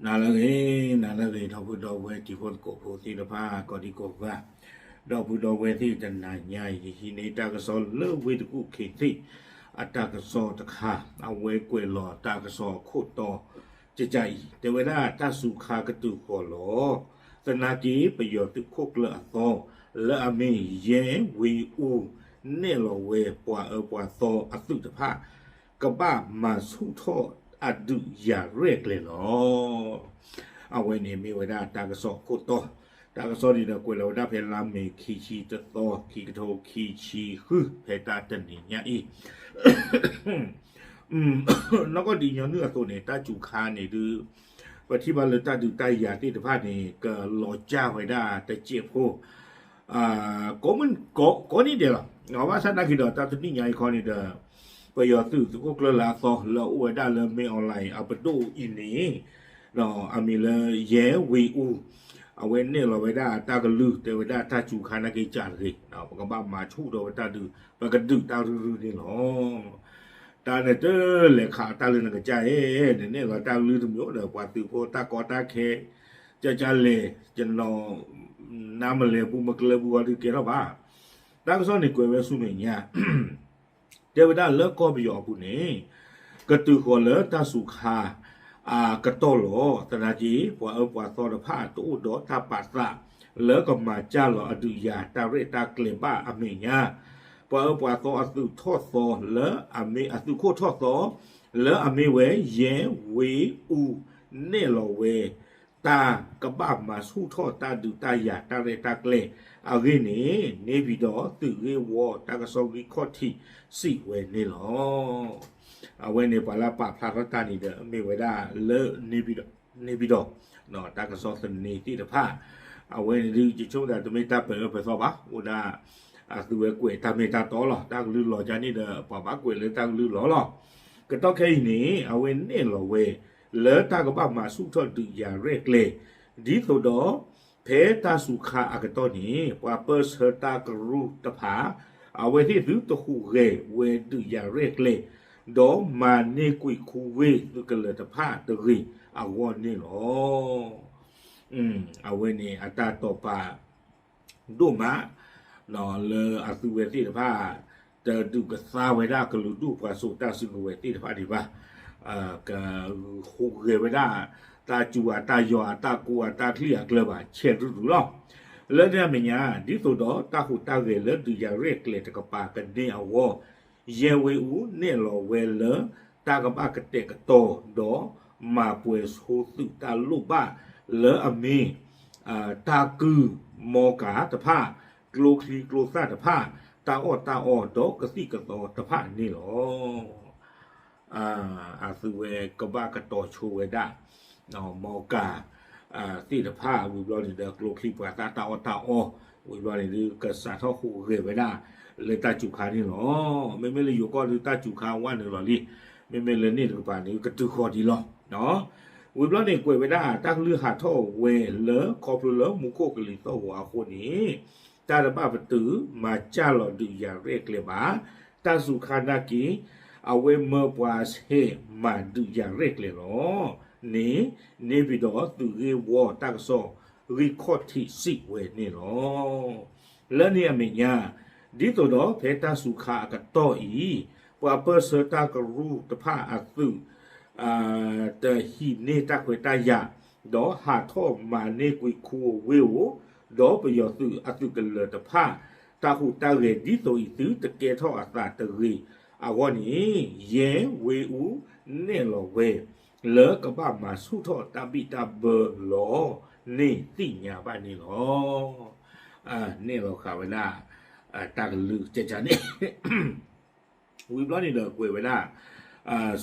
နၤလၢအဂ့ၤ, နၤလၢအဂ့ၤ ဒီပုၢ်ဒီဝဲၢ်တံၤဖိသကိးဖိသ့ၣ်တဖၣ် ကိးဒံကိးဂၤ, ဒီပုၢ်ဒီဝဲၢ်သ့ၣ်တနၤညါအံၤ ယဟံးန့ၢ်တၢ်ကစီၣ်လၢဝ့ၢ်တကူၣ်ခ့သ့ၣ် အတၢ်ကစီၣ်တခါ, အဝဲကွဲးလီၤတၢ်ကစီၣ်အခိၣ်တီ ကကါအံၤ တဲဝဲဒၣ်တၢ်စူၤခါကတုၤဃီၤလီၤ, သနာ်က့ ပယီၤသုးခိၣ်ကျၢၢ်အသီ လၢအမ့ၢ် ယဲဝ့အူ နဲၣ်လီၤဝဲပှၤအၢပှၤသီအသုးတဖၣ် ကဘၣ်မၤဆူၣ်ထီၣ်အဒုးယၤရဲၣ်ကျဲၤလီၤ. အဝဲန့ၣ်မ့ၢ်ဝဲဒၣ်တၢ်ကစီၣ်အခိၣ်တီ, တၢ်ကစီၣ်န့ၣ်ဒီးကွဲးလီၤဝဲဒၣ်ဖဲလါမ့ၤခံဆံတသီ ခံကထိခံဆံဃု ဖဲတၢ်တနံၤညါအံၤ နီၢ်ကီၢ်ဒံးညီနုၢ်အသိးန့ၣ် တၢ်စူၤခါန့ၣ်ဒုး ပထံၣ်ဘၣ်လၢတၢ်ဒုးတၢ်ယၤသ့ၣ်တဖၣ်န့ၣ် ကလီၤစၢ်ဝဲဒၣ်တစဲးဖိ ကိးနံၤဒဲးလီၤ. ဘၣ်ဆၣ်သနာ်က့ဒီး တၢ်တနံၤညါအံၤခီန့ၣ်ဒီး ပယီၤသုး သုးခိၣ်ကျၢၢ်လၢအသီ လၢအအိၣ်ဝဲဒၣ်လၢ မင်းအောင်လှိုင် အပဒိၣ်အံၤန့ၣ် အမံၤလၢ ယဲဝ့အူ အဝဲနဲၣ်လီၤဝဲဒၣ်တၢ်ကလုၢ် တဲဝဲဒၣ်တၢ်စူၤခါနာ်က့ၤကးတဂ့ၤ, ပကဘၣ်မၤဆူၣ်ထီၣ်ဝဲတၢ်ဒုး ပကဒုးတၢ်ရုၢ်ရုၢ်န့ၣ်လီၤ. တၢ်န့ၣ်တလဲၤခးတၢ်လၢနကစၢ်ဧၢ, နနဲၣ်လီၤတၢ်ကလုၢ်တမံၤဒီး ပှၤသုးဖိတၢ်ကီတၢ်ခဲ ကကါလဲၣ် ကနီၤ နါမလဲၤပူၤမကျၢၤပူၤအီၤဒုးကဲထီၣ်ဘၣ်. တၢ်ကစီၣ်န့ၣ်ကွဲးဝဲဆူမဲာ်ညါ တဲဝဲဒၣ်လၢကီၢ်ပယီၤအပူၤန့ၣ် ကတုၤဃီၤလၢတၢ်စူၤခါ အကတီၢ်လီၤ. သနာ်က့ ပှၤအၢပှၤသီတဖၣ်တအိၣ်ဒီးတၢ်ပာ်သး လၢကမၤစၢ်လီၤအဒုးယၤတၢ်ရဲၣ်တၢ်ကျဲၤဘၣ်အမဲာ်ညါ ပှၤအၢပှၤသီအသုးထီၣ်သီလၢအမ့ၢ် အသုးခိၣ်ထီၣ်သီ လၢအမ့ၢ်ဝဲ ယဲဝ့အူ နဲၣ်လီၤဝဲ တၢ်ကဘၣ်မၤဆူၣ်ထီၣ်တၢ်ဒုးတၢ်ယၤတၢ်ရဲၣ်တၢ်ကျဲၤအဂ့ၢ်န့ၣ် န့ၢ်ပံၤဒီးသုးဂ့ၢ်ဝီတၢ်ကစီၣ်ဂံၢ်ခီၣ်ထံးစံးဝဲန့ၣ်လီၤ. အဝဲန့ၣ်ပှၤလၢအပာ်ဖျါထီၣ်တၢ်န့ၣ်ဒီး မ့ၢ်ဝဲဒၣ်လၢ န့ၢ်ပံၤဒီး တၢ်ကစီၣ်သန့သ့ၣ်တဖၣ် အဝဲန့ၣ်ဒုး ယဆိကမိၣ်သးတမ့ၢ်တၢ်ပၢၢ်အၢပၢၢ်သီဘၣ်, အိၣ်ဒၣ် အသုဝဲကွဲးတၢ်မ့ၢ်တၢ်တီလီၤ. တၢ်ကလုၢ်လီၤကါန့ၣ်ဒီး ပှၤဘၣ်ကွဲးလၢတၢ်ကလုၢ်လီၤလီၤ. ကတီၢ်ခဲအံၤန့ၣ် အဝဲနဲၣ်လီၤဝဲ လၢတၢ်ကဘၣ်မၤဆူၣ်ထီၣ်ဒုးယၤရဲၣ်ကျဲၤ ဒ်သိးဒီး ဖဲတၢ်စူၤခါအကတီၢ်န့ၣ် ပှၤပၢၢ်ဆၢတၢ်ကရူၢ်တဖၣ် အဝဲသ့ၣ်သုတဟူးဂဲၤဝဲဒုးယၤရဲၣ်ကျဲၤ ဒီးမၤန့ၢ်ကွံာ်ခူဝ့ၢ်သုးကလၢၤတဖၣ်တဂ့ၤအဂီၢ်န့ၣ်လီၤ. အဝဲန့ၣ်အတၢ်တိာ်ပာ် ဒိၣ်မး လၢအသုဝဲသ့ၣ်တဖၣ် တဒုးကသါဝဲဒၣ်ကလုာ်ဒူၣ်ပှၤစိာ်တၢ်စုကဝဲၤသ့ၣ်တဖၣ်ဒံးဘၣ်, ကဟူးဂဲၤဝဲဒၣ် တၢ်စူၤအတၢ်ယီၤအတၢ်ကိးအတၢ်ချံၣ်အကျၢၤဘၣ် ဆဲးရုၢ်ရုၢ်လီၤ. လၢန့ၣ်အမဲာ်ညါ ဒ်သိးဒီးတၢ်ဟူးတၢ်ဂဲၤလၢဒုးယၤရဲၣ်ကျဲၤတကပၤကန့ၢ်အဂီၢ် ယဲဝ့အူနဲၣ်လီၤဝဲလၢ တၢ်ကဘၣ်ကတဲာ်ကတီၤ ဒီးမၤပှဲၤဆိသုးတၢ်လိၣ်ဘၣ်လၢအမ့ၢ် တၢ်ကုၢ် မီကၤတဖၣ်, ကျိချံကျိသၣ်တဖၣ်, တၢ်အီၣ်တၢ်အီ ဒီးကသံၣ်ကသီတဖၣ်န့ၣ်လီၤ. အသုဝဲကဘၣ်ကတီၤဆိဝဲဒၣ် မီကၤ သ့ၣ်တဖၣ် ဝံၤဘျီန့ၣ်ဒီး ကျိချံပှၤသၣ်တၢ်အီၣ်တၢ်အီ ဝံၤဘျီန့ၣ်ဒုး ကစးထီၣ်ဟူးဂဲၤဝဲဒၣ် လၢတၢ်စူၤခါန့ၣ်လီၤ. မ့မ့ၢ်လၢယိၤကီၢ်ဒုး တၢ်စူၤခါဝဲနုာ်လီၤလံ, မ့မ့ၢ်လၢန့ၣ်တကပၤန့ၣ် ကတုၤဃီၤဒံးလီၤ. ဝံၤဘျီန့ၣ် ကွဲးဝဲဒၣ် တၢ်ကလုၢ်ဟးထီၣ်ဝဲလၢ ခီဖျိလၢမူခိၣ်ကလံၤသီၣ်ဂီၤအဃိန့ၣ် တၢ်တဘၣ်ပတုာ်မၤစၢ်လီၤဒုးယၤရဲၣ်ကျဲၤဘၣ်, တၢ်စူၤခါနာ်က့ အဝဲမၢပှၤဆဲးမၤဒုးယၤရဲၣ်ကျဲၤလီၤန့ၣ် န့ၢ်ပံၤဒီးသုးဂ့ၢ်ဝီတၢ်ကစီၣ်ဂံၢ်ခီၣ်ထံးစံးဝဲန့ၣ်လီၤ. လၢန့ၣ်အမဲာ်ညါ ဒ်သိးဒီးဖဲတၢ်စူၤခါအကတီၢ်အံၤ ပှၤပၢၢ်ဆၢတၢ်ကရူၢ်တဖၣ်အသုး တဟံးန့ၢ်တၢ်ခွဲးတၢ်ယာ်, ဒီးဟးထီၣ်မၤန့ၢ်ကွံာ်ခူအဝ့ၢ်ဧိၤ, ဒီးပယီၤသုးအသုးကလၢၤတဖၣ် တၢ်ဟူးတၢ်ဂဲၤဒ်သိးအံၤသုတကဲထီၣ်အသးတဂ့ၤအဂီၢ်န့ၣ် ယဲဝ့အူနဲၣ်လီၤဝဲ လၢကဘၣ်မၤဆူၣ်ထီၣ်တၢ်ဘံၣ်တၢ်ဘၢလီၤန့ၣ်သ့ၣ်ညါဘၣ်န့ၣ်လီၤ. နဲၣ်လီၤဃာ်ဝဲဒၣ် တၢ်ကလုၢ်ကကန့ၣ် ဝံၤဘျီန့ၣ်ဒီးကွဲးဝဲဒၣ်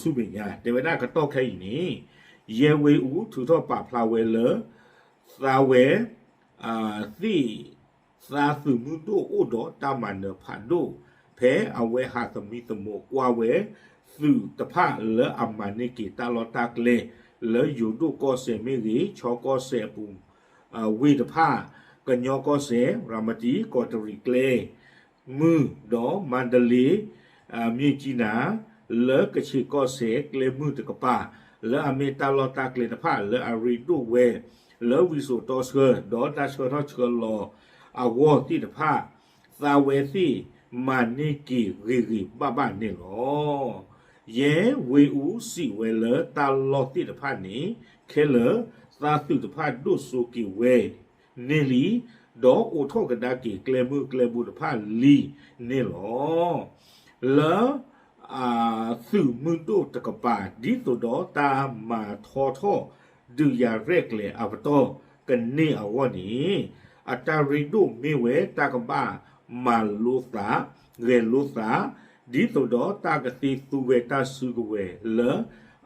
ဆူမဲာ်ညါ တဲဝဲဒၣ်ကတီၢ်ခဲအံၤန့ၣ် ယဲဝ့အူထုးထီၣ်ပာ်ဖျါဝဲလၢ သးဝဲ သ့ၣ် သးသုးမုၢ်ဒိၣ်အိၣ်ဒီးတၢ်မၤနၢၤဖးဒိၣ် ဖဲအဝဲဟးသမံသမိးကွၢ်ဝဲ သုးတဖၣ်လၢအမၤန့ၢ်က့ၤတၢ်လီၢ်တၢ်ကျဲ လၢယိၤဒိၣ်ကီၢ်စဲၣ်မ့ၢ်ဂ့ၤ ခၠီကီၢ်စဲၣ်အပူၤ ဝ့ၢ်တဖၣ် ကညီကီၢ်စဲၣ် ရၤမတံ ကီးတရံးကျဲ မုၢ် ဒီးမါဒလ့ မြစ်ကြီးနား လၢကခ့ၣ်ကီၢ်စဲၣ်ကျဲမုၢ်တကပၤ လၢအမ့ၢ်တၢ်လီၢ်တၢ်ကျဲတဖၣ် လၢအရ့ဒိၣ်ဝဲ လၢဝံစိာ်တီဆှၢ ဒီးတၢ်ဆှၢထီၣ်ဆှၢလီၤအဂီၢ်သ့ၣ်တဖၣ် သးဝဲသ့ၣ်မၤန့ၢ်က့ၤဂ့ၤဂ့ၤဘၣ်ဘၣ်န့ၣ်လီၤ. ယဲဝ့အူစံးဝဲလၢတၢ်လီၢ်သ့ၣ်တဖၣ်န့ၣ် ခဲလၢာ် သးသုးတဖၣ်ဒိၣ်စိက့ၤဝဲန့ၣ်လံ, ဒီးအိးထီၣ်ကဒါက့ၤကျဲမုၢ်ကျဲဘိတဖၣ်လံန့ၣ်လီၤ. လၢ သုးမုၢ်ဒိၣ်တကပၤ ဒ်သိးဒီးတၢ်မၤထီထီၣ်ဒုးယၤရဲၣ်ကျဲၤအပတီၢ်ကန့ၢ်အဂီၢ်န့ၣ် အတၢ်ရ့ဒိၣ်မ့ၢ်ဝဲတၢ်ကဘၣ်မၤလိသး ဂဲၤလိသး ဒ်သိးဒီးတၢ်ကသ့သူဝဲတၢ်စုကဝဲၤလၢ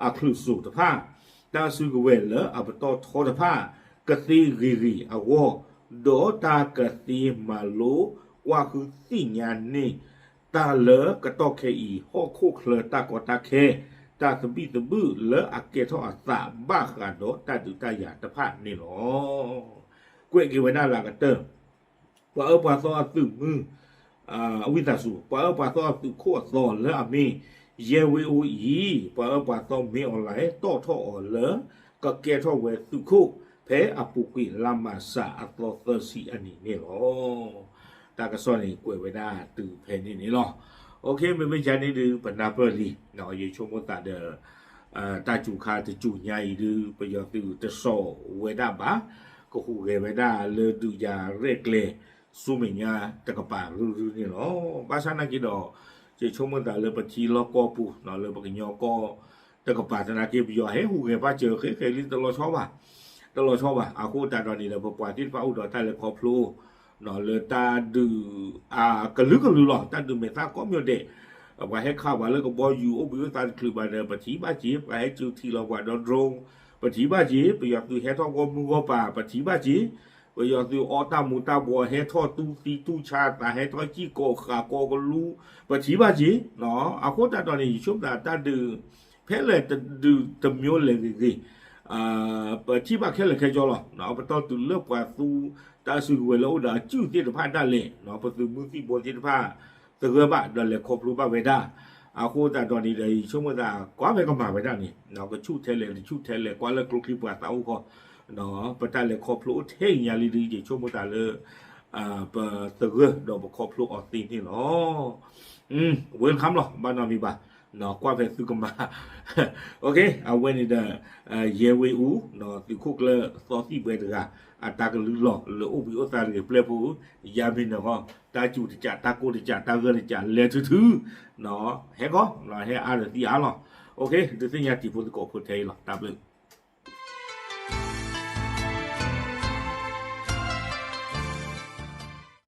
အချုးစိၤတဖၣ် တၢ်စုကဝဲၤလၢအပတီၢ်ထီတဖၣ် ကသ့ဂ့ၤဂ့ၤအဂီၢ်, ဒီးတၢ်ကသ့မၤလိကွၢ်ဃုသ့ၣ်ညါန့ၢ် တၢ်လၢကတီၢ်ခဲအံၤ ဟီၣ်ခိၣ်ချၢတၢ်ကီတၢ်ခဲ တၢ်သဘံၣ်သဘုၣ်လၢအကဲထီၣ်အသးဘၣ်ဃးဒီးတၢ်ဒုးတၢ်ယၤတဖၣ်န့ၣ်လီၤ. ကွဲးက့ၤဝဲဒၣ်လၢအကတၢၢ် ပှၤအၢပှၤသီအသုးမုၢ် ဝံသးစူၤ ပှၤအၢပှၤသီအသုးခိၣ်အသီလၢအမ့ၢ် ယဲဝ့အူအံၤ ပှၤအၢပှၤသီမ့ၢ်အီၤလဲၣ် တီၣ်ထီၣ်အီၤလၢ ကကဲထီၣ်ဝဲသုးခိၣ် ဖဲအပူၤကွံာ်လါမၢ်ၡးအသီသၢဆံအနံၤန့ၣ်လီၤ. တၢ်ကစီၣ်န့ၣ်ကွဲးဝဲဒၣ်တုၤဖဲန့ၣ်န့ၣ်လီၤ. အိၣ်ခ့ မ့မ့ၢ်ယၤန့ၣ်ဒုး ပနၢ်ပၢၢ်လံ, ယဆိကမိၣ်သးဒီး တၢ်စူၤခါတစူၤညါအံၤဒုး ပယီၤသုးတစိာ်ဝဲဒၣ်ဘၣ်, ကဟူးဂဲၤဝဲဒၣ်လၢဒုးယၤရဲၣ်ကျဲၤ ဆူမဲာ်ညါတကပၤရုရုန့ၣ်လီၤ. ဘၣ်ဆၣ်နာ်က့ဒီး ယဆိကမိၣ်သးလၢပထံလီၢ်ကီၢ်ပူၤ လၢပကညီကီၢ်တကပၤသနာ်က့ ပယီၤဟဲဟူးဂဲၤပာ်စၢၤဃဲဃဲလံတလီၤဆီဘၣ်, တလီၤဆီဘၣ်. အဃိသတးဒီးန့ၣ်ဒီး ပပှၤသ့ၣ်တဖၣ်အိၣ်ဒီးတၢ်လဲၤခီဖျိ လၢတၢ်ဒုး အကလုာ်ကလုာ်လီၤ, တၢ်ဒုးမဲာ်သၣ်ကိးမံၤဒဲး, ပှၤဟဲခးပှၤလၢကဘီယူၤ အိၣ်ဘှံးအိၣ်သါတချုးဘၣ်ဒီး ပထံၣ်ဘၣ်က့ၤ, ပှၤဟဲစုးထံးလီၤပှၤဒီး drone, ပထံၣ်ဘၣ်က့ၤ, ပယီၤသုးဟဲထီၣ်ဂီၢ်မုၢ်ဂီၢ်ပၤ ပထံၣ်ဘၣ်က့ၤ, ပယီၤသုးအီၣ်တၢ်မူၤတၢ်ဘှီး ဟဲထီၣ်တူၢ်သံတူၢ်ဆါသး ဟဲထီၣ်စံၣ်ကိးဃာ်ကိးကလူ, ပထံၣ်ဘၣ်က့ၤ. အဃိသတးဒီးန့ၣ် ယဆိကမိၣ်သးတၢ်ဒုး ဖဲလဲၣ်တဒုးတမျိုးလဲၣ်ဂ့ၤဂ့ၤ ပထံၣ်ဘၣ်ခဲလၢာ်ခဲဆ့လီၤ. ပတီၢ်တုၤလၢပှၤသူတၢ်စုကဝဲၤလၢအိၣ်ဒီးအစုၣ်သ့ၣ်တဖၣ်ဒၣ်လဲာ် ပသုးမုၢ်သံၣ်ဘိသ့ၣ်တဖၣ် သဂၢၢ်ဘၣ်ဒီးလဲၤခီဖျိဘၣ်ဝဲဒၣ်. အဃိသတးဒီးန့ၣ်ဒီး ယဆိကမိၣ်သး ကွၢ်ဖဲကမၤဝဲဒၣ်န့ၣ် ကဆူၣ်ထဲလဲၣ်တဆူၣ်ထဲလဲၣ် ကွၢ်လၢကျိချံပှၤသးအိၣ်ဃီ ပတၢ်လဲၤခီဖျိအိၣ်ထဲအံၤညါလံဒီး ယဆိကမိၣ်သးလၢ ပသဂၢၢ်ဒီးပခီဖျိအီၤသ့န့ၣ်လီၤ. ဝဲလၢခါမးလီၤ ဘၣ်နီတမံၤဘၣ်, ကွၢ်ဖဲသုကမၤ အဝဲန့ၣ်ဒီး ယဲဝ့အူ သုးခိၣ်ကျၢၢ်သီသံၣ်ဘှဲတဂၤ အတၢ်ကလုၢ်လီၤလၢအိၣ်ဘှံးအိၣ်သါတဂ့ၤ ပျဲၢ်ဖိ ယါမ့ၢ်နၢၤဃီ တၢ်စူၤတစး တၢ်ကိၢ်တစး တၢ်ဂၢၢ်တစး လဲၤထုထု ဟဲကီ ဟဲအါဒီးသံအါလီၤ. ဒုးသ့ၣ်ညါတံၤဖိသကိးဖိထဲအံၤလီၤ. တၢ်ဘျုး